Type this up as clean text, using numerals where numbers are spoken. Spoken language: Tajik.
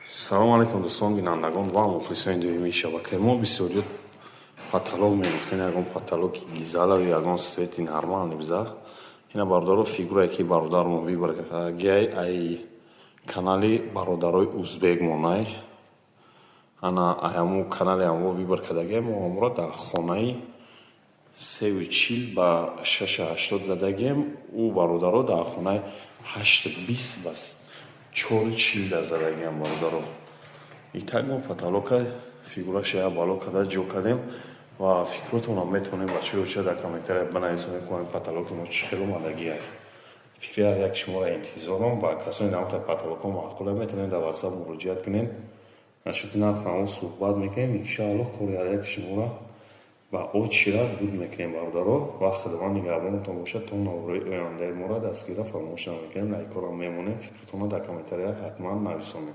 Салому алайкум, дӯстон, бинандагон ва мухлисони доимии шабакаи мо. Бисёриё потолок мегуфтем, ягон потолоки гизалави, ягон свети нормальный биза. Ина, бародаро, фигурае, ки бародармон выбор кардагиай, ай канали бародарои узбекмонай. Ана, ай ҳамун канали ҳамо выбор кардагиай. Мо ҳамро дар хонаи 3,40 ба 6,80 задагием. Ӯ бародаро дар хонаи 8,20 ба 4,40 да задагиам, бародаро. Итак, мо потолока фигураша як бало карда ҷо кардем ва фикротонам метавонем, бачаҳо, дар комментария бинависонем, ки ин потолоки мо чӣ хел омадагиай. Фикри ҳар як шуморо интизорам ва касоне намутай потолокҳо маъқула, метавонед дар WhatsApp муроҷиат кунед. Насчёти нархнамо суҳбат мекунем. Иншааллоҳ, кори ҳар яки шуморо ба очередь буд мекунем, бародаро, ва Худованд нигаҳбонатон бошад. То навораи ояндаи моро дастгира фаромӯш намекунем, лайкҳоро мемонем, фикртонро дар комментария ҳатман нависонем.